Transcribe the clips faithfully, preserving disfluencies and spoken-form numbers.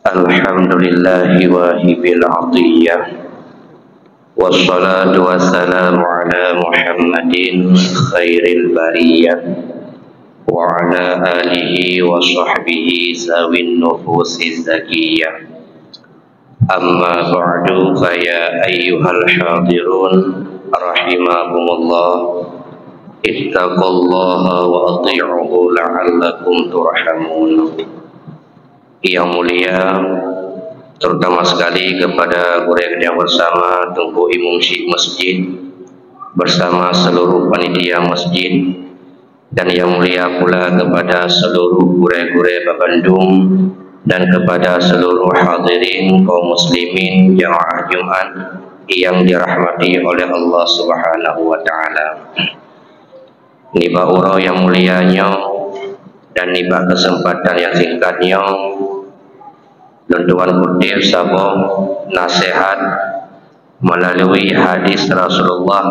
Alhamdulillahi wahibil atiyah. Wassalatu wassalamu ala Muhammadin khairil bariyah wa ala alihi wa sahbihi zawin nufusiz zakiyah. Amma ba'du, fa ya ayyuhal hadirun rahimakumullah, ittaqullaha wa ati'uhu la'allakum turhamun. Yang mulia, terutama sekali kepada gurée geutanyoe bersama, Teungku Imum Syik Masjid, bersama seluruh panitia masjid, dan yang mulia pula kepada seluruh gurée-gurée babandum dan kepada seluruh hadirin kaum muslimin jamaah Jumat yang dirahmati oleh Allah Subhanahu wa Ta'ala. Nibak uroe nyang mulia nyoe dan nibak keuseumpatan nyang singkat nyoe, lôn tuan kutip saboh naseuhat meulalu hadis Rasulullah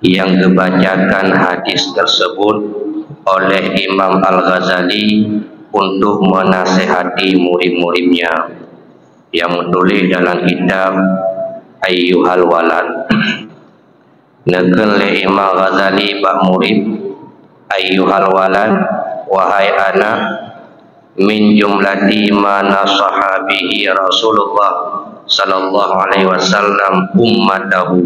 nyang geubacakan hadis tersebut oleh Imam Al-Ghazali untuk menasehati murid-muridnya, nyang meutuléh dalam kitab Ayyuhal Walad. Neukheun lé Imam Ghazali bak murid, "Ayyuhal walad, wahai anak, min jumlati ma nasaha bihi Rasulullah sallallahu alaihi wasallam ummatahu,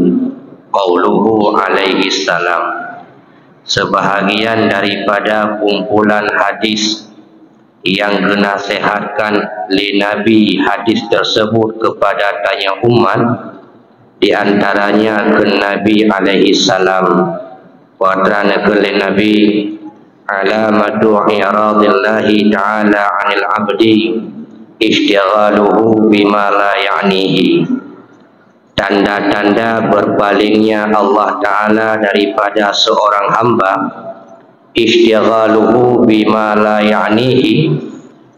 qauluhu alaihi salam." Sebahagian daripada kumpulan hadis nyang geunasehatkan lé Nabi hadis tersebut kepada tanyoe umat, di antaranya kheun Nabi alaihi salam, peue treuk neukheun lé Nabi, "Alamatu i'radillahi ta'ala 'anil 'abdi isytighaluhu bima la ya'nihi." Tanda-tanda berpalingnya Allah Ta'ala daripada seorang hamba, isytighaluhu bima la ya'nihi,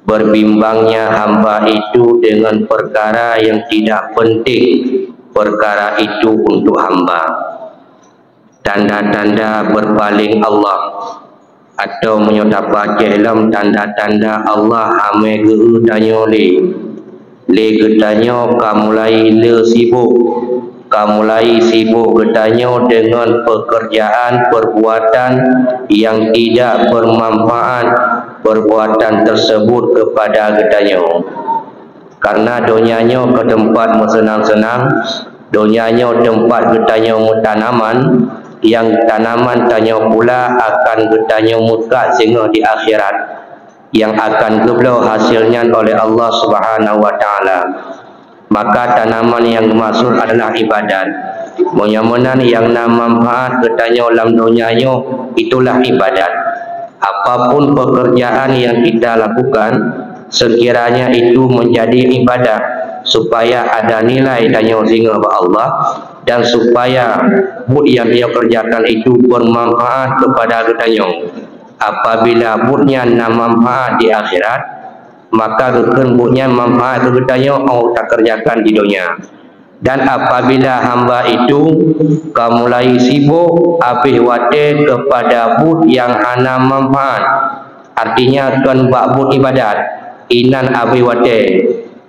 berbimbangnya hamba itu dengan perkara yang tidak penting perkara itu untuk hamba. Tanda-tanda berpaling Allah, atau meunyoe tapacéh lom tanda-tanda Allah hamé geu-eu tanyoe lé. Lé geutanyoe ka mulai le sibok, ka mulai sibok geutanyoe deungon peukeurjaan perbuatan nyang tidak bermanfaat perbuatan tersebut kepada geutanyoe. Karena donya nyoe keu teumpat meuseunang-seunang, donya nyoe teumpat geutanyoe meutanaman, nyang tanaman tanyoe pula akan geutanyoe meukat singoh di akhirat, nyang akan geubloe hasé nyan oleh Allah Subhanahu wa Ta'ala. Maka tanaman nyang geumaksud adalah ibadat. Meunyoe meunan nyang na manfaat geutanyoe lam donya nyoe, itulah ibadat. Apapun pekerjaan yang kita lakukan, sekiranya itu menjadi ibadah, supaya ada nilai tanyoe singoh bak Allah, dan supaya buet nyang tanyoe kerjakan itu bermanfaat kepada geutanyoe. Apabila buet nyan na manfaat di akhirat, maka geukheun buet nyan manfaat keu geutanyoe óh takeurjakan di donya. Dan apabila hamba itu ka mulai sibok habéh watée keupada buet nyang hana manfaat, artinya kon bak buet ibadat, inan habéh watée,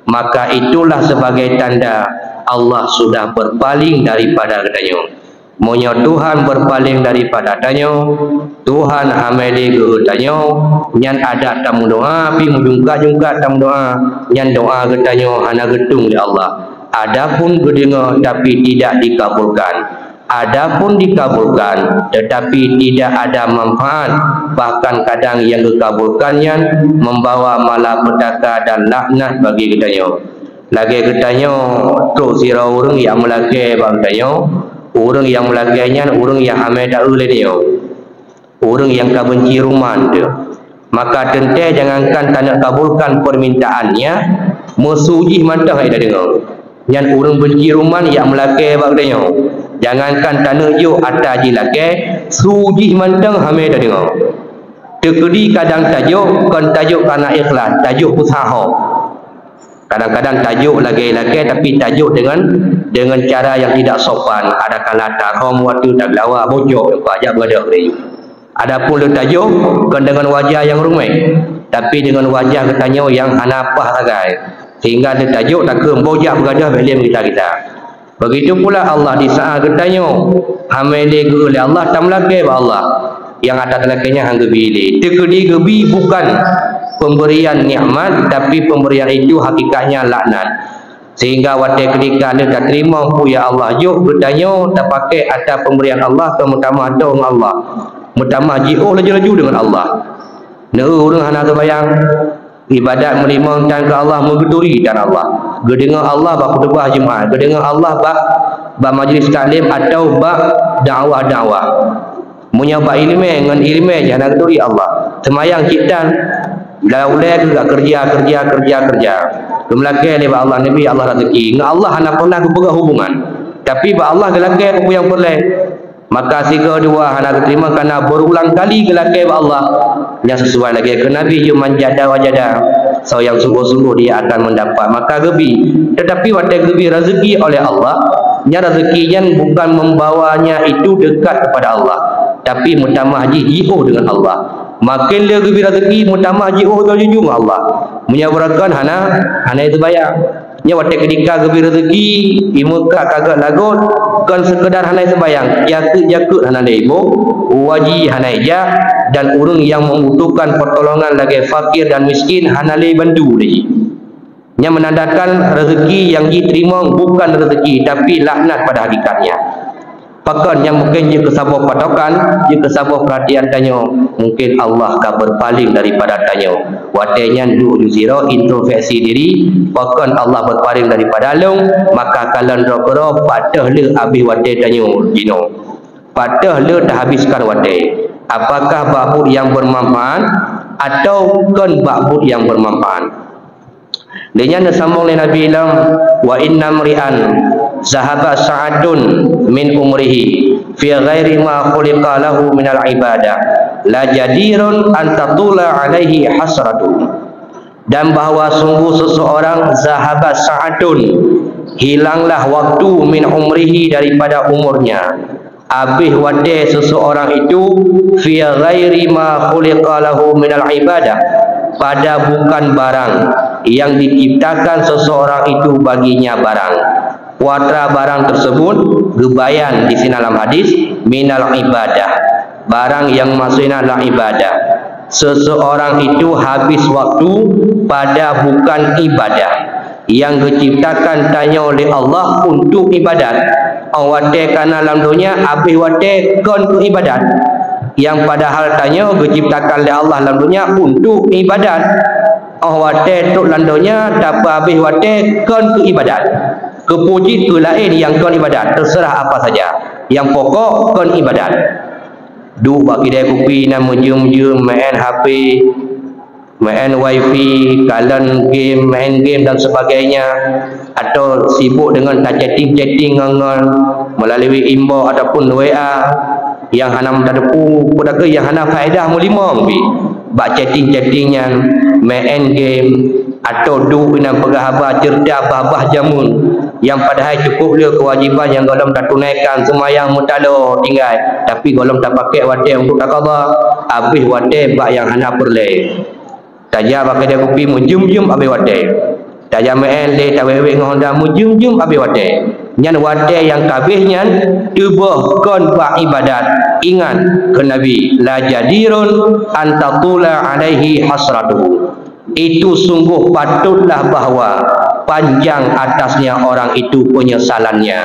maka itulah sebagai tanda Allah sudah berpaling daripada geutanyoe. Meunyoe Tuhan berpaling daripada tanyoe, Tuhan hamé lé geu tanyoe, nyan adak tameudoá pih meujungkat-jungkat tameudoá, nyan doá geutanyoe hana geutueng lé Allah. Adapun geudeungoe tapi tidak dikabulkan. Adapun dikabulkan tetapi tidak ada manfaat, bahkan kadang nyang geukabulkan nyan membawa malapetaka dan laknat bagi geutanyoe. Lagée geutanyoe trok sidroe ureuëng nyang meulakée bak geutanyoe, ureuëng nyang meulakée nyan ureuëng nyang hamé taeu lé tanyoe, ureuëng nyang ka beunci ruman teuh. Maka teuntée jangankan taneuk kabulkan permintaannya, meusu jih mantong hai tadeungoe. Nyan ureuëng beunci ruman nyang meulakée bak geutanyoe. Jangankan taneuk jok ata jih lakée, su jih mantong hamé tadeungoe. Teukeudi kadang tajok, kon tajok karena ikhlas, tajok peusahoe. Kadang-kadang tajok lagée lakée, tapi tajok dengan, dengan cara yang tidak sopan. Adakala tarhom watée taglawa bocok, ajak beugadôh laju. Adapun leutajok, kon deungon wajah nyang ruméh, tapi deungon wajah geutanyoe nyang hana paih sagai, sehingga leutajok takheun boh jak beugadôh bék lé meugita-gita. Begitu pula Allah, di saat geutanyoe hana lé geu lé Allah, tameulakée bak Allah, nyang ata talakée nyan han geubi lé. Teukeudi geubi bukan pemberian nikmat, tapi pemberian itu hakikatnya laknat. Sehingga watée keudika lheueh tateurimong peue nyang Allah jok, geutanyoe tapakék atra pemberian Allah keu meutamah doh ngon Allah, meutamah jiôh laju-laju deungon Allah. Neu ureuëng hana seumayang, ibadat meulimong tan keu Allah, meugeuturi tan Allah. Geudeungoe Allah bak khutubah Jumat, geudeungoe Allah bak, bak majlis taklim atau bak dakwah-dakwah. Meunyoe bak iéleumé ngon iéleumé jih hana geuturi Allah. Seumayang cit tan, lam ulée keuh keureuja, keureuja, keureuja, keureuja. Geumeulakée lé bak Allah, neubi Allah raseuki. Ngon Allah hana pernah geupeugah hubungan. Tapi bak Allah geulakée peue nyang peureulée. Maka sigoe dua hana geuteurimong karena berulang kali geulakée bak Allah. Nyang sesuai lagée keu Nabi, "Man jada wajada." Soe nyang sunggoh-sunggoh dia akan mendapat. Maka geubi. Tetapi watée geubi rezeki oleh Allah, nyan rezeki nyan bukan membawanya itu dekat kepada Allah, tapi meutamah jih jiôh deungon Allah. Makin le geubi rezeki, meutamah jiôh laju-laju ngon Allah. Meunyoe beureukan hana, hana seumayang. Nyoe watée keudika geubi rezeki, imeukak ka gét lagot, kon seukeudar hana seumayang, jakeuet-jakeuet hana lé iboh, waji hana ijak, dan ureuëng nyang membutuhkan pertolongan lagée fakir dan miskin hana lé bantu lé jih. Nyan menandakan rezeki nyang jiteurimong bukan rezeki, tapi laknat pada hakikatnya. Pakon nyang mungken jeuet keu saboh patokan, jeuet keu saboh peurhatian tanyoe, mungken Allah ka beurpaléng daripada tanyoe. Watée nyan duek ju sidroe introspeksi diri, pakon Allah beurpaléng daripada lôn, maka kalon droe keudroe pat teuh le abéh watée tanyoe jinoe. Pat teuh le tahabiskan watée. Apakah bak buet nyang beurmanfaat atau kon bak buet nyang beurmanfaat? Lé nyan neusambong lé Nabi lom, "Wa inna mri'an zahaba sa'atun min umrihi fi ghairi ma khuliqa lahu minal ibadah, la jadirun an tatula alaihi hasratuhu." Dan bahwa sungguh seseorang, zahaba sa'atun, hilanglah waktu, min umrihi, daripada umurnya, abéh watée seseorang itu, fi ghairi ma khuliqa lahu minal ibadah, pada bukan barang yang diciptakan seseorang itu baginya barang. Peue atra barang tersebut? Geubayan di sinan lam hadis, minal ibadah. Barang nyang maksudnya adalah ibadah. Seseorang itu habis waktu pada bukan ibadah. Nyang geuciptakan tanyoe lé Allah untuk ibadat. Óh watée kana lam donya, abéh watée kon keu ibadat. Nyang padahal tanyoe geuciptakan lé Allah lam donya untuk ibadat. Óh watée trok lam donya, tapeuabéh watée kon keu ibadat. Keupeue jih keu laén nyang kon ibadat, teuseurah apa saja. Nyang pokok kon ibadat. Duek bak kidai kupi na meujeuem-jeuem, meu'en H P, meu'en wifi, kalon game, main game dan sebagainya, atau sibuk deungon tachatting-chatting ngon, ngon melalui inbox ataupun W A nyang hana meuteupeue, peue dakeuh nyang hana faedah meulimong pih bak chatting-chatting nyan, main game, atau duek inan peugah haba ceurita bah-bah jameun, nyang padahai cukup le keuwajiban nyang gohlom tatunaikan, seumayang meutalo tinggai, tapi gohlom tapakék watée untuk taqadha, abéh watée bak nyang hana peureulée. Tajak bak kidai kupi meujeuem-jeuem abéh watée. Tajak meu'en lé tawét-wét ngon honda meujeuem-jeuem abéh watée. Nyan watée nyang ka abéh nyan teuboh kon bak ibadat. Ingat keu Nabi, "La jadirun an tatula alaihi hasratuhu." Itu sungguh patutlah bahwa panjang atasnya orang itu penyesalannya.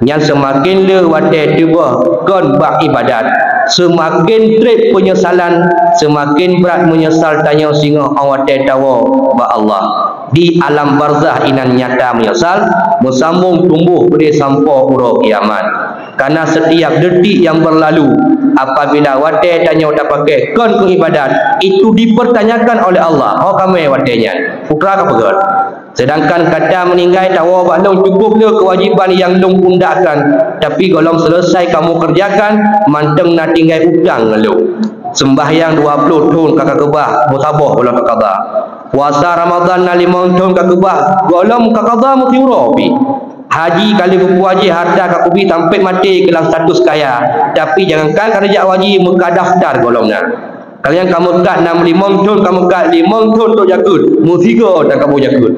Nyan seumaken le watée teuboh kon bak ibadat, seumaken treb peunyesalan, seumaken brat meunyeusal tanyoe singoh óh watée tawoe bak Allah. Di alam barzakh inan nyata meunyeusal, meusambong tuboh keudeh sampoe uroe kiamat. Karena setiap detik yang berlalu, apabila watée tanyoe tapakék kon keu ibadat, itu dipertanyakan oleh Allah. Ho kamoe watée nyan, peue ka peugét? Sedangkan gata meuninggai tawoe bak lôn, cukup le keuwajiban nyang lôn pundakkan, tapi gohlom seuleusoe kamoe keureujakan, mantong na tinggai utang ngon lôn. Seumbahyang dua ploh thon ka kakeubah, meusaboh gohlom kakaba. Puasa Ramadhan na limong thon kakeubah, gohlom kakaba meusiuroe pih. Haji ka lheueh geupeuwajéb, hareuta ka kubi sampoe maté keu lam status kaya. Tapi jangankan ka neujak haji, meukat daftar gohlom na. Ka lheueh nyan ka meukat nam limong thon, ka meukat limong thon trok jakeuet, meusigoe dan ka boh jakeuet.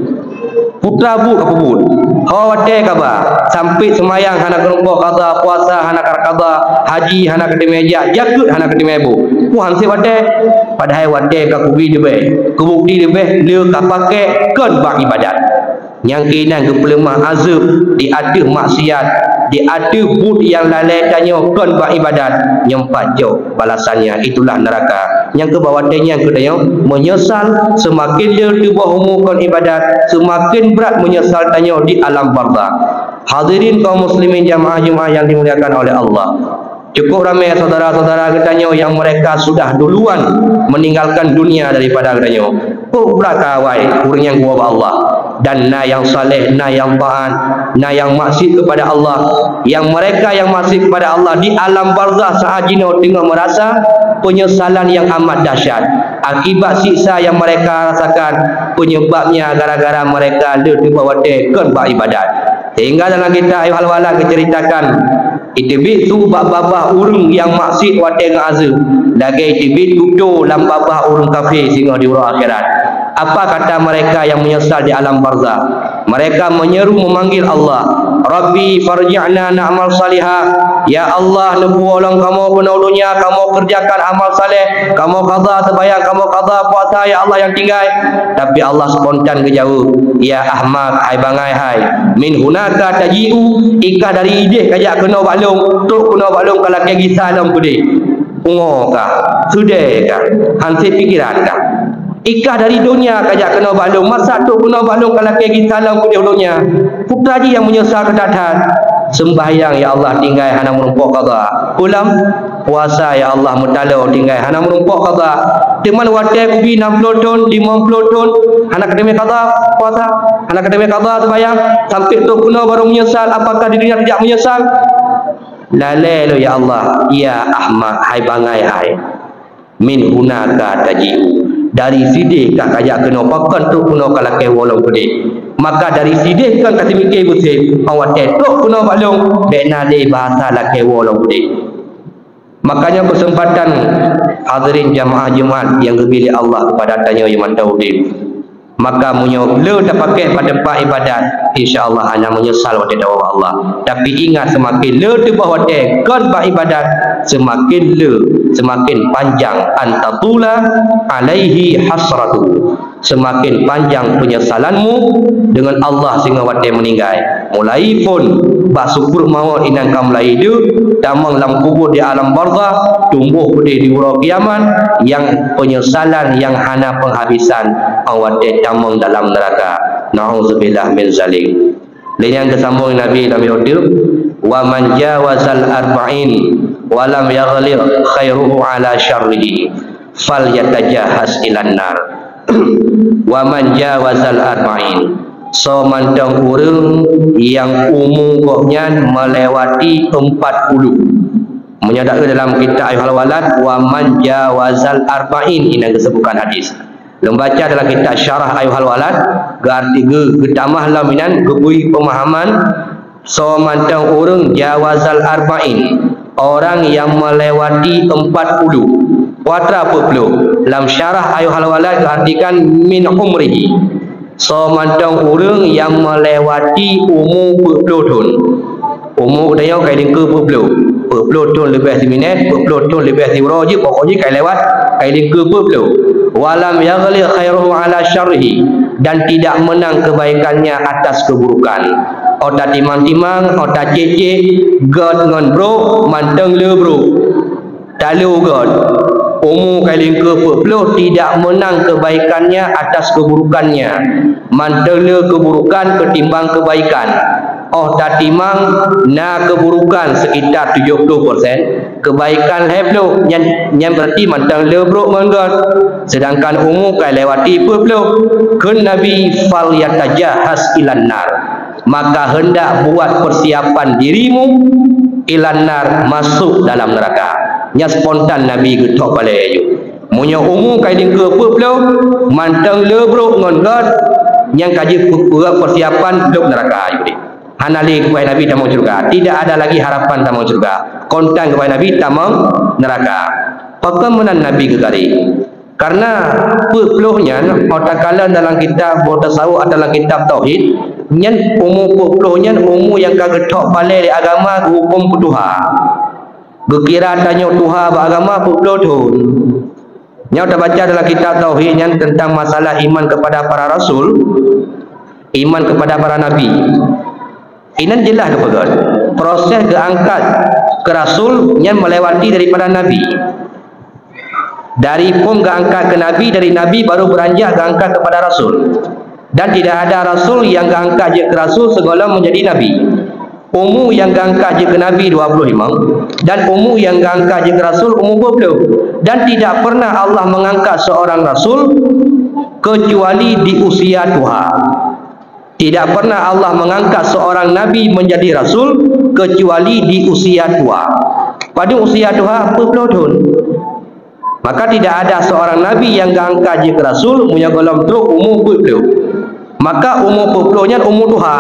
Putra buet ka peubuet. Ho watée ka ba, sampoe seumayang hana keureumpok qadha, puasa hana ka qadha, haji hana ka teumé jak, jakeuet hana ka teumé boh. Peue han sép watée? Padahai watée ka kubi leubeh, keubukti leubeh, le ka pakék kon bak iébadat. Nyang keunan geupeuleumah azeueb di ateueh maksiat, di ateueh buet nyang lalée tanyoe kon bak iébadat, nyoe pat jok balasannya, itulah neuraka. Nyang keu bak watée nyan keu tanyoe meunyeusal, seumaken le teuboh umu kon iébadat, seumaken brat meunyeusal tanyoe di alam barzakh. Hadirin kaum muslimin jamaah Jumaat nyang dimuliakan oleh Allah. Cukup ramé syedara-syedara geutanyoe nyang mereka sudah duluan meninggalkan dunia daripada geutanyoe. Peue brat ka awai ureuëng nyang geuwoe bak Allah. Dan na nyang saleh, na nyang taat, na nyang maksiet kepada Allah. Nyang mereka nyang maksiet kepada Allah di alam barzakh saat jinoe teungoh merasa penyesalan nyang amat dahsyat akibat siksa nyang mereka rasakan, penyebabnya gara-gara mereka le teuboh watée kon bak iébadat. Sehingga dalam kitab Ayyuhal Walad geuceuritakan, Iteubiet su bak babah ureuëng nyang maksiet watée ngon azeueb, lagée iteubiet tutoe lam babah ureuëng kafé singoh di uroe akhirat. Apa kata mereka yang menyesal di alam barzakh? Mereka menyeru memanggil Allah, "Rabbi farji'na na'mal salihah." Ya Allah, neupuwoe lom kamoe keunoe donya, kamoe kerjakan amal saleh, kamoe qadha seumayang, kamoe qadha puasa, ya Allah, nyang tinggai. Tapi Allah spontan geujaweueb, "Ya ahmak, hai bangai hai, min hunaka taji'u, i kah dari ideh kajak keunoe bak lôn, trok keunoe bak lôn ka lakée gisa lom keudeh. Pungoe kah, seudeh kah, han sép pikeran kah? I kah dari donya kajak keunoe bak lôn, masa trok keunoe bak lôn ka lakée gisa lom keudeh donya?" Putra jih nyang meunyeusal keu that-that. Seumbahyang, ya Allah, tinggai hana meurumpok qadha. Pulang, puasa, ya Allah, meutaloe tinggai hana meurumpok qadha. Teuma watée kubi nam ploh thon, limong ploh thon, hana kateumé qadha puasa, hana kateumé qadha seumbahyang, sampoe trok keunoe barô meunyeusal, apakah di dunia tidak meunyeusal? Lalée lôn, ya Allah, ya ahmak, hai bangai hai. Min hunaka taji'u. Dari sideh kah kajak keunoe, pakon trok keunoe ka lakée woe lom keudeh. Maka dari sideh kon ka teumike beusép, 'oh watée trok keunoe bak lôn, bék na lé bahasa lakée woe lom keudeh. Makanya keuseumpatan hadirin jamaah Jumaat nyang geubri lé Allah keupada tanyoe nyang mantong udeb. Maka meunyoe le tapakék bak teumpat iébadat, insya Allah hana meunyeusal watée tawoe bak Allah. Tapi ingat, seumaken le teuboh watée kon bak iébadat, seumaken le, seumaken panjang, antatula alaihi hasratuhu, seumaken panjang peunyesalanmu deungon Allah singoh watée meuninggai. Mulai phon bak sukruh mawöt inan ka mulai hidup, tamong lam kubur di alam barzakh, tumboh keudeh di uroe kiamat, nyang peunyesalan nyang hana peunghabisan, 'oh watée tamong dalam neuraka. Na'udzubillah min zalik. Lé nyan geusambong Nabi lam yoh teuk, "Wa man jawazal arba'in wa lam yaghlib khairuhu ala syarrihi, falyatajahhaz ilan nar." Wa man jawazal arba'in, soe mantong ureuëng nyang umu gobnyan melewati empat puluh. Meunyoe dalam kitab Ayyuhal Walad, "Wa man jawazal arba'in," inan geusebutkan hadis. Lôn baca dalam kitab Syarah Ayyuhal Walad, geuarti geu-, geutamah lom inan geubri peumahaman, soe mantong ureuëng jawazal arba'in, orang yang melewati empat puluh. Peue atra peuet ploh? Lam Syarah Ayyuhal Walad geuartikan min umrihi. Soe mantong ureuëng nyang melewati umu peuet ploh thon. Umu geutanyoe ka ilingkeue peuet ploh. Peuet ploh thon leubeh siminét, peuet ploh thon leubeh siuroe jih, pokok jih ka ilewat, ka ilingkeue peuet ploh. Wa lam yaghlib khairuhu ala syarrihi, dan tidak menang kebaikannya atas keburukan. 'Oh tatimang-timang, 'oh tacék-cék, gét ngon brok, mantong le brok. Talo gét, umu ka ilingkeue peuet ploh, tidak menang kebaikannya atas keburukannya. Mantong le keuburukan keutimbang kebaikan. 'Oh tatimang na keuburukan sekitar tujoh ploh persen, kebaikan lhée ploh, nyan, nyan berarti mantong le brok ngon gét. Sedangkan umu ka lewati peuet ploh. Kheun Nabi, "Falyatajahhaz ilan nar." Maka hendak buat persiapan dirimu ilan nar, masuk dalam neraka. Nyan spontan Nabi geuthok palée aju. Meunyoe umu ka ilingkeue peuet ploh, mantong le brok ngon gét, nyang ka jeuet peuet persiapan dôk neuraka aju deh. Hana lé keuhai Nabi tamong syeuruga. Tidak ada lagi harapan tamong syeuruga. Kontan keuhai Nabi tamong neuraka. Pakon meunan Nabi geukari? Karena peuet ploh nyan, oh takalon dalam kitab tasawuf atau dalam kitab tauhid, nyan umu peuet ploh nyan umu nyang ka geuthok balée lé agama geuhuköm peutuha. Geukira tanyoe tuha bak agama peuet ploh thon. Nyoe tabaca dalam kitab tauhid nyan teuntang masalah iman kepada para rasul, iman kepada para nabi. Inan jeulaih geupeugah, proses geuangkat keu rasul nyan melewati daripada nabi. Dari phon geuangkat keu nabi, dari nabi baru beranjak geuangkat kepada rasul. Dan tidak ada rasul nyang geuangkat jeuet keu rasul sigohlom menjadi nabi. Umu nyang geuangkat jeuet keu nabi dua ploh limong, dan umu nyang geuangkat jeuet keu rasul umu dua ploh. Dan tidak pernah Allah mengangkat seorang rasul kecuali di usia tuha. Tidak pernah Allah mengangkat seorang nabi menjadi rasul kecuali di usia tua. Padum usia tuha? Peuet ploh thon. Maka tidak ada seorang nabi nyang geuangkat jeuet keu rasul meunyoe gohlom trok umu peuet ploh. Maka umu peuet ploh nyan umu tuha,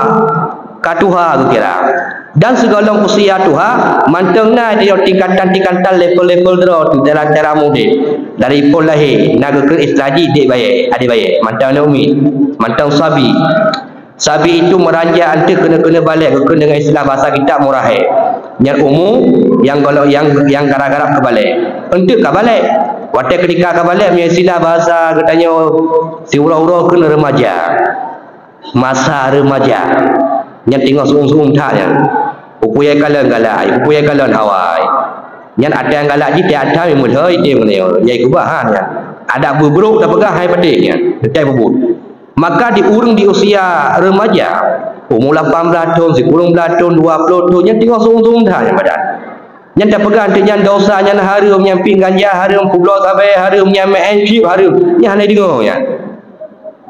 ka tuha geukira. Dan sigohlom usia tuha, mantong na di tingkatan-tingkatan level-level droe tu, cara-cara udeb. Dari phon lahé, na geukheun istilah jih dek bayeue, adek bayeue, mantong na umi, mantong sabi. Sabi itu meranjak eunteuk keuneuk-keuneuk balek, geukheun deungon istilah bahasa kitab murahé. Nyan umu nyang gohlom nyang, nyang garap-garap keu balek. Eunteuk ka balek. Watée keutika ka balek, meunyoe istilah bahasa geutanyoe siuroe-uroe kheun remaja. Masa remaja. Nyan teungoh su'um-su'um that nyan. Peue-peue nyang kalon galai, peue-peue nyang kalon hawai. Nyan atra nyang galak jih tiep-tiep meulhoi item nyoe. Nyang keubah ha nyan. Adak beubrok tapeugah hai patéh nyan. Teutai bubut. Maka di ureuëng di usia remaja, umu lapan blah thon, sipulong blah thon, dua ploh thon, nyan teungoh su'um-su'um that nyan badan. Nyan tapeugah eunteuk nyan dosa, nyan hareuem, nyan piep ganja hareuem, peubloe sabe hareuem, nyan meu'en chip hareuem, nyan hana deungoe nyan.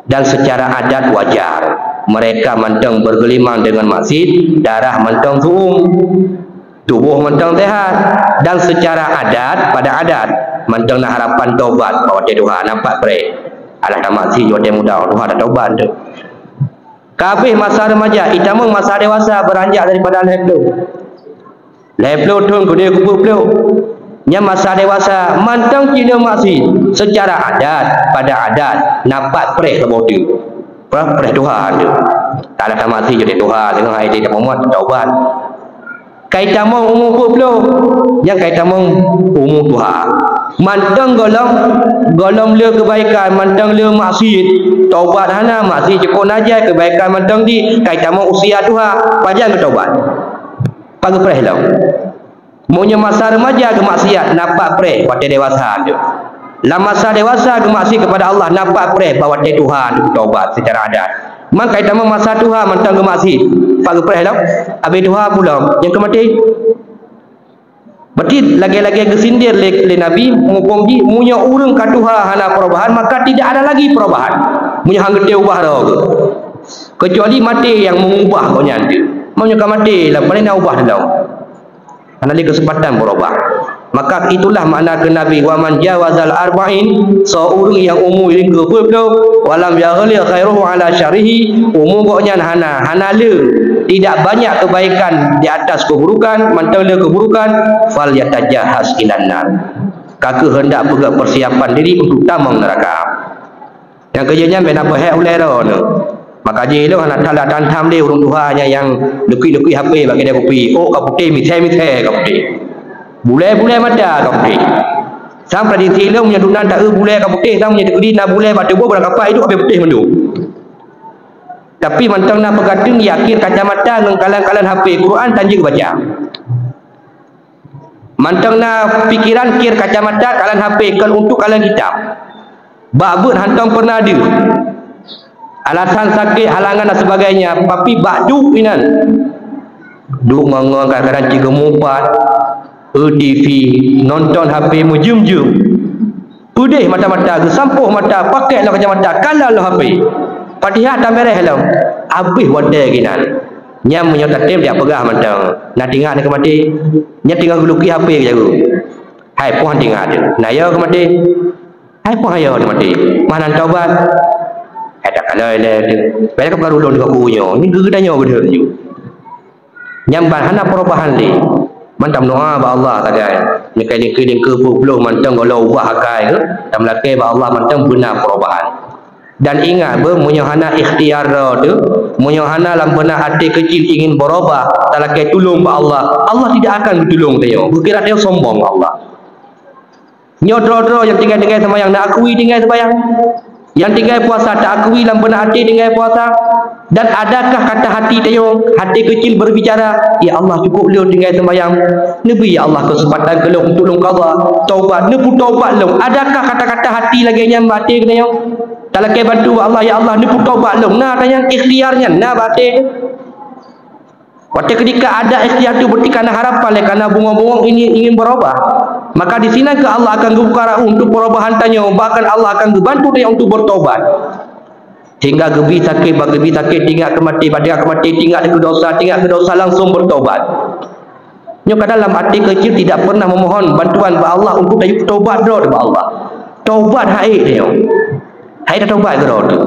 Dan secara adat wajar, mereka mantong bergelimang dengan maksiat, darah mantong su'um, tuboh mantong sehat, dan secara adat, pada adat, mantong na harapan tobat bak watée tuha, nampak preh. Alah tamaksiat watée muda, tuha tatobat tu. Ka habéh masa remaja, itamong masa dewasa beranjak daripada lhée ploh. Lhée ploh thon keudeh keu peuet ploh. Nyan masa dewasa mantong cit lheueh maksiat, secara adat, pada adat, nampak preh saboh teuk. Preh, preh tuha tu. Talah tamaksiat jadi tuha, teungoh hai tapeumat, taubat. Ka itamong umu peuet ploh, nyan ka itamong umu tuha. Mantong gohlom, gohlom le keubaikan, mantong le maksiat, taubat hana, maksiat cukôp najah, keubaikan mantong di, ka itamong usia tuha, pajan geutaubat? Pat geupreh lom? Meunyoe masa remaja geumaksiat, nampak preh watée dewasa tu. Lam masa dewasa geumaksiat kepada Allah, nampak preh bak watée tuha tu taubat secara adat. Maka itamong masa tuha mantong geumaksiat, pat geupreh lom? Abéh tuha pulang, nyang keu maté. Berarti lagée-lagée geusindir lé, lé Nabi, muphom jih, meunyoe ureuëng ka tuha hana perubahan, maka tidak ada lagi perubahan. Meunyoe han geutée ubah droe geuh. Kecuali maté nyang meungubah gobnyan tu. Meunyoe ka maté, lah paléng na ubah lom. Hana lé keuseumpatan beurubah. Maka itulah makna keu Nabi, "Wa man jawazal arba'in," soe ureuëng nyang umu jih keu peuet ploh, "wa lam yaghli khairuhu ala syarrihi," umu gobnyan hana, hana le, tidak banyak kebaikan di atas keburukan, mantong le keburukan, "falyatajahhaz ilan nar." Ka keuheundak peugét persiapan diri untuk tamong neuraka. Nyang keujeuet nyan bèk na peuhék ulèe droeneuh. Maka jih lôn hana that lôn tam-tam lé ureueng tuha nyan nyang leukuih-leukuih H P bak keudè kupi. Ôk ka putéh, misèe-misèe ka putéh. Bulèe-bulèe mata ka putéh. Sang tradisi lôn meunyoe dum na ta-eu bulèe ka putéh, sang meunyoe teukeudi na bulèe bak tuboh, barang kapak iduek habéh putéh mandum. Tapi mantong na peukateung yakin kacamata ngon kalon-kalon H P, Quran tan jeuet baca. Mantong na pikeran kir kacamata kalon H P kon untuk kalon kitab. Bak beuet hántom peureunah deuh. Alasan sakét, halangan dan sebagainya, tapi bak duek inan. Duek ngon-ngon kadang-kadang cit geumeupat, eu T V, nonton H P meujeuem-jeuem. Peudeh mata-mata, geusampôh mata, pakèk lom kacamata, kalon lom H P. Padahai tameureh lom, habéh watèe keunan. Nyan meunyoe tatem jak peugah mantong, na teuingat nangkeuh maté. Nyan teungoh geulukèe H P jaroe. Hai, poh han teuingat teuh. Na yo keu maté. Hai, poh han yo teuh maté. Mah nan taubat. Hai, takalon lé teuh. Bèk ka peugah ulôn keu nyoe. Nyoe geutanyoe beudeuh nyoe. Nyang ban hana perubahan lé. Mantong doa bak Allah sagai. Nyang kai lingkeu-lingkeu peuet ploh mantong gohlom ubah akai ke, tameulakée bak Allah mantong beuna perubahan. Dan ingat beuh, meunyoe hana ikhtiar droe teuh, meunyoe hana lam beuna até keucil ingin beurubah, talakée tulông bak Allah, Allah tidak akan geutulông tanyoe. Beukira tanyoe sombong bak Allah. Nyoe droe-droe nyang tinggai-tinggai seumayang, na akui tinggai seumayang. Nyang tinggai puasa, ta akui lam beuna até tinggai puasa. Dan adakah kata hati tanyoe, hati keucil berbicara, "Ya Allah, cukup lôn tinggai seumayang. Neubri, ya Allah, keuseumpatan keu lôn untuk lôn qadha, taubat, neupeutobat lôn." Adakah kata-kata hati lagée nyan bak até geutanyoe? Talakée bantu bak Allah, "Ya Allah, neupeutobat lôn." Na ata nyan, ikhtiar nyan na bak até. Watée keudika ada ikhtiar tu, berarti kana harapan lé, kana bungong-bungong ingin, ingin berubah. Maka di sinan keu Allah akan geubuka rot untuk perubahan tanyoe, bahkan Allah akan geubantu tanyoe untuk bertobat. Hingga geubi sakét, bah geubi sakét, tingat keu maté, bah tingat keu maté, tingat keu dosa, tingat keu dosa, langsung bertobat. Nyoe kadang lam até keucil tidak pernah memohon bantuan bak Allah untuk tayue taubat droe bak Allah. Taubat hai tanyoe. Hai taubat keudroe teuh.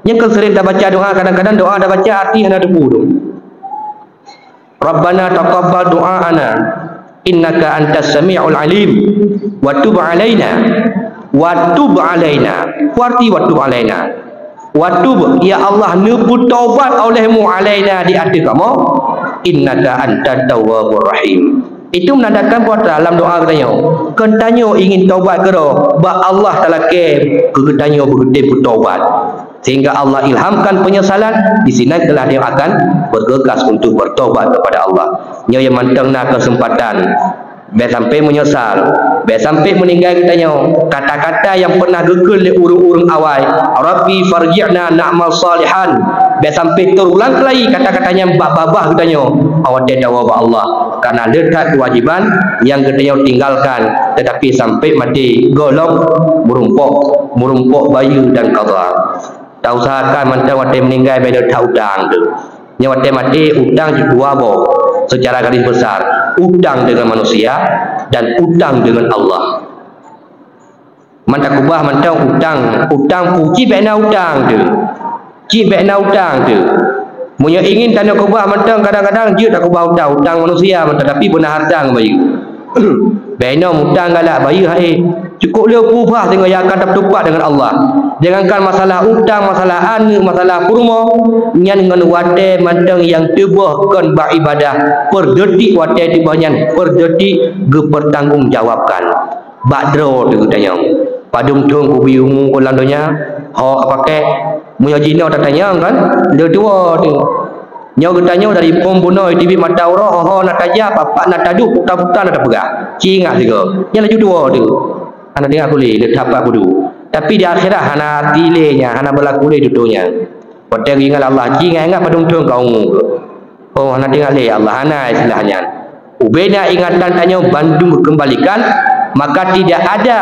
Nyang keu sering tabaca doa, kadang-kadang doa tabaca arti hana teupeu. Rabbana taqabbal du'aana innaka antas sami'ul alim wa tub alaina, wa tub alaina. Peue arti wa tub alaina? Wa tub, ya Allah, neupeutobat olehmu alaina di ateueh kamoe, innaka antat tawwabur rahim. Itu menandakan bahwa dalam doa geutanyoe, kon tanyoe ingin taubat keudroe, bak Allah talakée keu geutanyoe beugeutem peutobat. Sehingga Allah ilhamkan penyesalan, di sinan keulah dia akan bergegas untuk bertobat kepada Allah. Nyoe nyang mantong na kesempatan. Bék sampai menyesal. Bék sampai meninggai geutanyoe. Kata-kata yang pernah geukheun lé ureuëng-ureuëng awai, "Rabbi farji'na na'mal salihan." Bék sampai terulang keulai kata-kata nyan bak babah geutanyoe. Awai teuh tawoe bak Allah. Karena le that kewajiban nyang geutanyoe tinggalkan, tetapi sampai maté gohlom meurumpok, meurumpok bayeue dan qadha. Tausahakan mantong watée meuninggai bék le that utang teuh. Nyoe watée maté utang jih dua boh, secara garis besar, utang dengan manusia dan utang dengan Allah. Man takeubah mantong utang, utang pu-, cit bék na utang teuh. Cit bék na utang teuh. Meunyoe ingin tanyoe keubah mantong, kadang-kadang jeuet takeubah utang, utang manusia mantong, tapi beuna hareuta ngon bayeue. Bék inoe mutang galak bayeue hai. Cukup le peubah singoh nyang akan tapeutupat dengan Allah. Jangankan masalah utang, masalah aneuëk, masalah peurumoh, nyan ngon watée mantong nyang teuboh kon bak ibadah, peudetik watée teuboh nyan peudetik geupeurtanggong jawabkan. Bak droe teuh geutanyoe. Padum thon kubi umu ku lam donya, ho ka pakék. Meunyoe jinoe tatanyong kan, le tuwoe teuh. Nyoe geutanyoe dari phon bunoe teubiet mata uroe, ho-ho na tajak, pat-pat na taduek, puta-puta na tapeugah. Ci ingat sigoe. Nyan laju tuwoe teuh. Hana teuingat kulé, le that pat kudu. Tapi di akhirat hana tilée nyan, hana beulaku lé tutoe nyan. Watée geuingat Allah, ci ingat-ingat padum thon ka umu keuh. Oh, hana teuingat lé Allah, hana istilah nyan. Ubena ingatan tanyoe bandum geukeumbalikan, maka tidak ada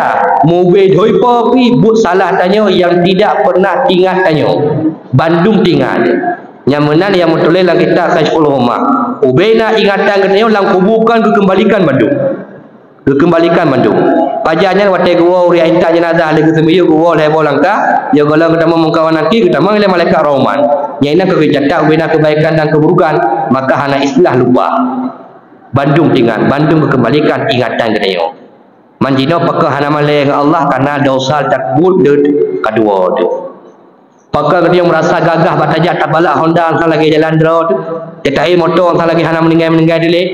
mubé dhoe po pih buet salah tanyoe nyang tidak pernah teuingat tanyoe. Bandum teuingat. Nyang meunan nyang meutuléh lam kitab Kasyful Ghummah. Ubena ingatan geutanyoe lam kubu kon geukeumbalikan bandum. Geukeumbalikan bandum. Pajan nyan watée geuwoe ureuëng intat jeunazah lé geuseumiyueb geuwoe lhée boh langkah, ya gohlom geutamong meukawan nangki geutamong lé malaikat rahmat. Nyang inan ka geucatat ubena keubaikan dan keuburukan, maka hana istilah lupa. Bandum teuingat, bandum geukeumbalikan ingatan geutanyoe. Man jinoe pakon hana malée ngon Allah karena dosa takabut deuet kaduoe teuh. Pakon geutanyoe meurasa gagah bak tajak tabalak honda sang lagée jalan droe teuh, teutai moto sang lagée hana meuninggai-meuninggai dilée.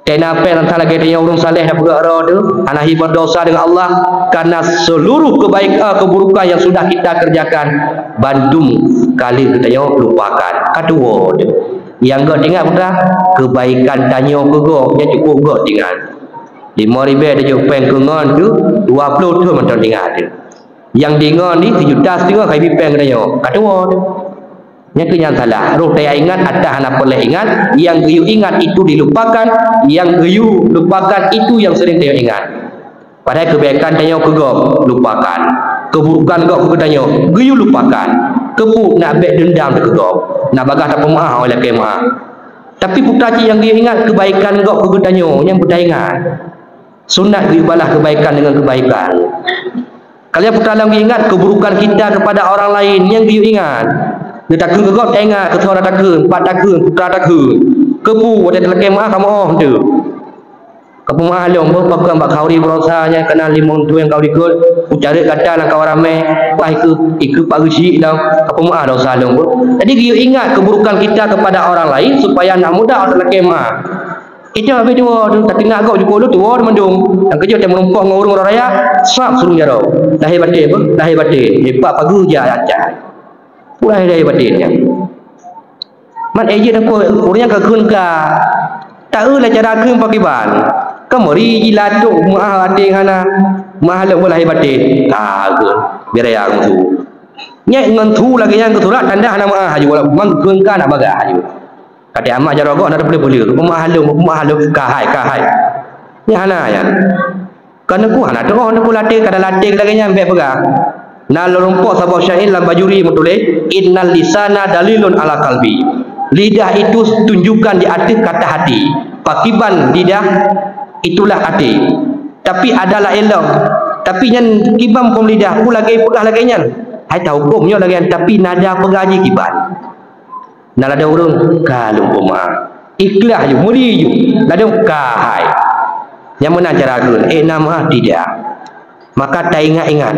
Tena péng rasa lagée tanyoe ureuëng saleh dan peugah droe teuh, hana hi berdosa dengan Allah, karena seluruh kebaik-, eh, keburukan yang sudah kita kerjakan, bandum ka lheueh geutanyoe lupakan. Ka tuwoe teuh. Nyang gét teuingat peue? Keubaikan tanyoe keu gob, nyang cukup gét teuingat. Lima ribée teuh péng keu ngon teuh, dua ploh thon mantong teuingat teuh. Nyang deungon di sijuta siteungoh ka jibi péng geutanyoe. Ka tuwoe teuh. Nyang keu nyan salah. Roh taya ingat, ata hana peureulée ingat. Nyang geuyue ingat itu dilupakan. Nyang geuyue lupakan itu nyang sering tanyoe ingat. Padahai keubaikan tanyoe keu gob, lupakan. Keuburukan gob keu geutanyoe, geuyue lupakan. Keupeue nak bék deundam keu gob. Nak bagaih tapeumeu'ah, awai lakée meu'ah. Tapi peue cit nyang geuyue ingat, keubaikan gob keu geutanyoe, nyang beutaingat. Sunat geuyue balah keubaikan deungon keubaikan. Ka lheueh peue lom geuyue ingat keuburukan kita kepada orang lain nyang geuyue ingat. Di takheun keu gob taingat, keu soe takheun, pat takheun, putra takheun. Keupeue watée talakée meu'ah kamoe óh teuh. Kapeumeu'ah lôn beuh, pakon bak khauri baroesa nyan kana limong tueng kau likot, kucari gata lam kawan ramé, wah ikeu, ikeu pak geusyik lom, kapeumeu'ah dosa lôn beuh. Jadi geuyue ingat keburukan kita kepada orang lain supaya nak mudah talakée meu'ah. Itu habéh tuwoe tu, tapi nak gob jukuk lôn tuwoe mandum. Nyang keujeuet teumeureumpok ngon ureuëng raya, sab surung jaroe. Lahé baté beuh, lahé baté. Lepak pageue jak acah. Pulai dari batin nyan. Mat ejit aku urang nyang kakheun ka. Taeu lah cara kheun pakiban. Kamari jilatuk meu'ah até hana. Meu'ah lom lahé batin. Ka kheun. Bira ya ngon su. Nyek ngon su lagée nyang keu surat tanda hana meu'ah aju walaupun mang kheun ka nak bagah aju. Kata amak jaroe gob na peuleuh-peuleuh. Meu'ah lom, meu'ah lom. Ka hai, ka hai. Nyan hana nyan. Kan aku hana teu'oh, aku latih, kada latih lagée nyan bék peugah. Na lôn rumpok saboh syair lam Bajuri meutuléh, "Innal lisana dalilun ala qalbi." Lidah itu tunjukkan di ateueh kata hati. Pakiban lidah itulah até. Tapi ada laén lom. Tapi nyan kiban phom lidah, ku lagée peugah lagée nyan. Hai tahuköm nyoe lagée nyan, tapi nada peugah jih kiban. Na ladôm ureuëng ka lôn peumeu'ah. Ikhlaih ju, meuli ju. Ladôm ka hai. Nyang meunan cara kheun, éh na meu'ah tidak. Maka taingat-ingat,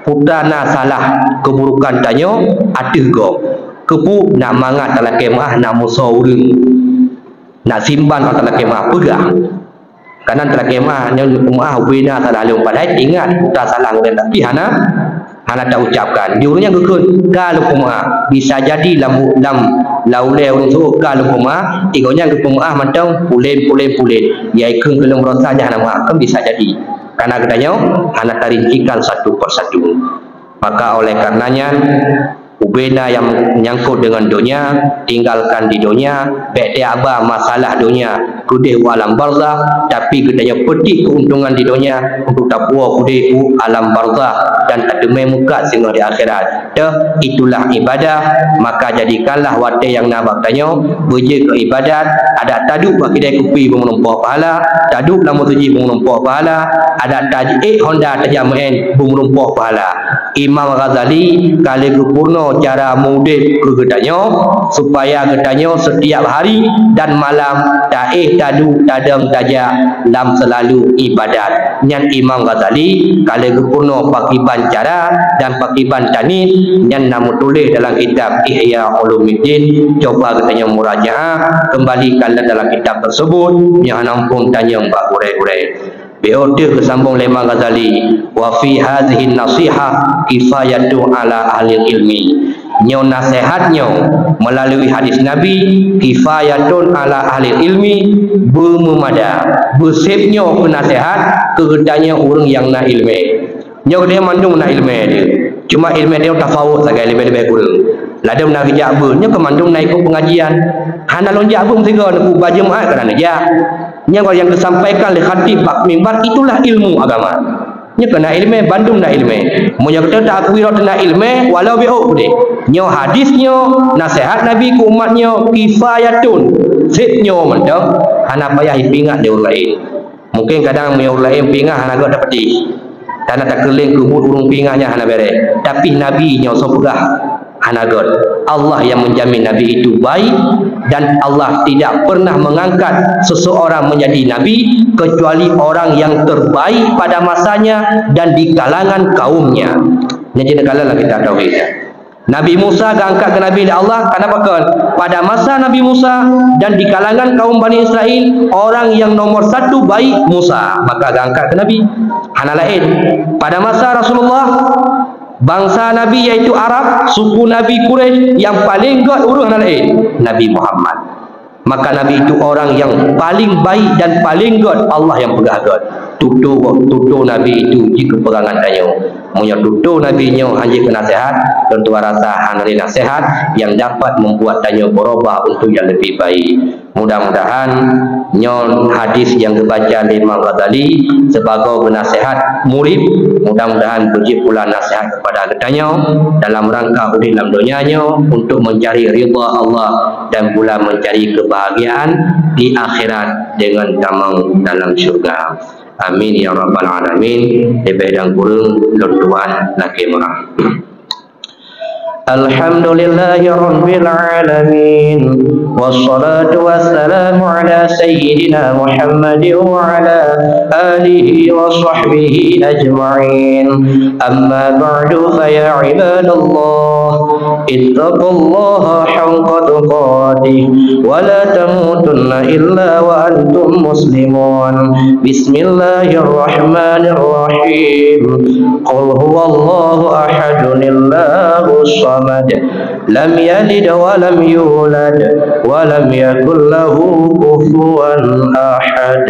peue na salah keuburukan tanyoe ateueh gob. Keupeue nak mangat talakée meu'ah nak musoh ureuëng. Nak simban óh talakée meu'ah peugah. Kanan talakée meu'ah, nyoe meu'ah ubena salah lôn padahai ingat peue salah ureuëng tapi hana, hana taucapkan. Di ureuëng nyan geukheun ka lôn peumeu'ah. Bisa jadi lam, lam, lam ulée ureuëng suruh ka lôn peumeu'ah, di gobnyan geupeumeu'ah mantong pulen, pulen, pulen. Yai kheun keu lôn baroesa nyan hana meu'ah, kan bisa jadi. Karena geutanyoe hana tarincikan satu persatu. Maka oleh karenanya, ubena nyang nyangkot deungon donya, tinggalkan di donya, bék teuaba masalah donya keudeh u alam barzakh, tapi geutanyoe peutik keuntungan di donya untuk tapuwoe keudeh u alam barzakh dan tateumé mukat singoh di akhirat. Teuh, itulah ibadah, maka jadikanlah watée nyang na bak tanyoe beujeuet keu ibadat, adak taduek bak kidai kupi beumeurumpok pahala, taduek lam meuseujid beumeurumpok pahala, adak taék honda tajak meu'én beumeurumpok pahala. Imam Ghazali ka lheueh geupeurunoe cara meuudeb keu geutanyoe, supaya geutanyoe setiap hari dan malam taéh taduek tadong tajak lam seulalu ibadat. Nyan Imam Ghazali ka lheueh geupeurunoe pakiban cara dan pakiban tanit, nyan na meutuléh dalam kitab Ihya Ulumuddin. Coba geutanyoe murajaah keumbali ka lheueh dalam kitab teusebut, nyoe hana muphom tanyong bak gurée-gurée. Bék teuh geusambong lé Imam Ghazali, "Wa fi hazihi nasihah kifayatun ala ahlil ilmi." Nyoe naseuhat nyoe meulalu hadis Nabi, kifayatun ala ahlil ilmi, beumeumada, beuseb nyoe keu naseuhat keu geutanyoe ureuëng nyang na iéleumé. Nyoe geutanyoe mandum na iéleumé teuh. Cuma iéleumé teuh tafawot sagai leubeh-leubeh kureueng. Ladôm na geujak beuet, nyoe keu mandum na ikot peungajian. Hana lôn jak beuet meusigoe neuku ba Jumat kana neujak. Nyang nyang geusampaikan lé khatib bak mimbar itulah ilmu agama. Nyoe keu na iéleumé, bandum na iéleumé. Meunyoe geutanyoe taakui droe teuh na iéleumé, walau bék ôk udeb. Nyoe hadis nyoe, naseuhat Nabi keu umat nyoe, kifayatun. Seb nyoe mantong, hana payah ipeuingat lé ureuëng laén. Mungken kadang meunyoe ureuëng laén peuingat hana gét tapeutih. Tanda takeuléng keu buet ureuëng peuingat nyan hana béreh. Tapi Nabi nyoe soe peugah hana gét. Allah yang menjamin Nabi itu baik dan Allah tidak pernah mengangkat seseorang menjadi nabi kecuali orang yang terbaik pada masanya dan di kalangan kaumnya. Nyan jeuet neukalon lam kitab tauhid. Nabi Musa geuangkat keu Nabi lé Allah, kenapa kon? Pada masa Nabi Musa dan di kalangan kaum Bani Israel, orang yang nomor satu baik Musa, maka geuangkat keu Nabi. Hana laén. Pada masa Rasulullah, bangsa Nabi yaitu Arab, suku Nabi Quraisy yang paling gét ureuëng hana laén, Nabi Muhammad. Maka Nabi itu orang yang paling baik dan paling gét, Allah yang peugah gét. Tutoe, tutoe Nabi itu jih keu peurangan tanyoe. Meunyoe tutoe Nabi nyoe hana jeuet keu naseuhat, lôn tuan rasa hana lé naseuhat yang dapat membuat tanyoe berubah untuk yang lebih baik. Mudah-mudahan nyoe hadis yang geubaca lé Imam Ghazali sibagoe beunaseuhat murid, mudah-mudahan beujeuet pula naseuhat kepada geutanyoe dalam rangka udeb lam donya nyoe untuk mencari ridha Allah dan pula mencari kebahagiaan di akhirat dengan tamong dalam syurga. Amin ya rabbal alamin. Leubeh dan kureueng lôn tuan lakée meu'ah. الحمد لله رب العالمين، والصلاة والسلام على سيدنا محمد وعلى آله وصحبه أجمعين. أما بعد، فيا عباد الله، اتقوا الله حق تقاته، ولا تموتن إلا وأنتم مسلمون. بسم الله الرحمن الرحيم. قل هو الله أحد، الله الصمد، لم يلد ولم يولد، ولم يكن له كفوا أحد.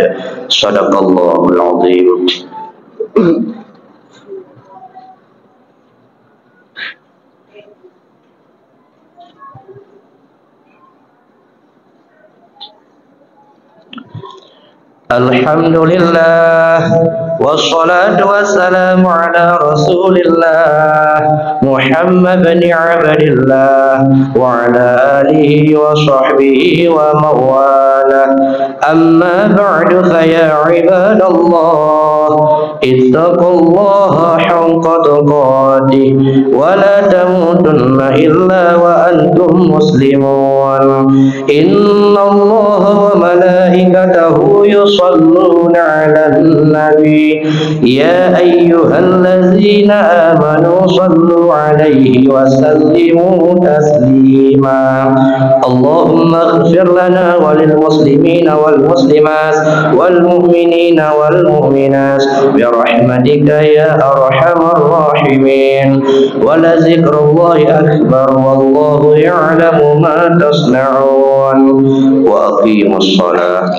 صدق الله العظيم. الحمد لله، والصلاة والسلام على رسول الله، محمد بن عبد الله، وعلى آله وصحبه ومن والاه. أما بعد، فيا عباد الله، اتقوا الله حق تقاته، ولا تموتن إلا وأنتم مسلمون. إن الله وملائكته يصلون على النبي، يا أيها الذين آمنوا صلوا عليه وسلموا تسليما. اللهم اغفر لنا وللمسلمين والمسلمات والمؤمنين والمؤمنات برحمتك يا أرحم الراحمين. ولذكر الله أكبر، والله يعلم ما تصنعون. وأقيموا الصلاة.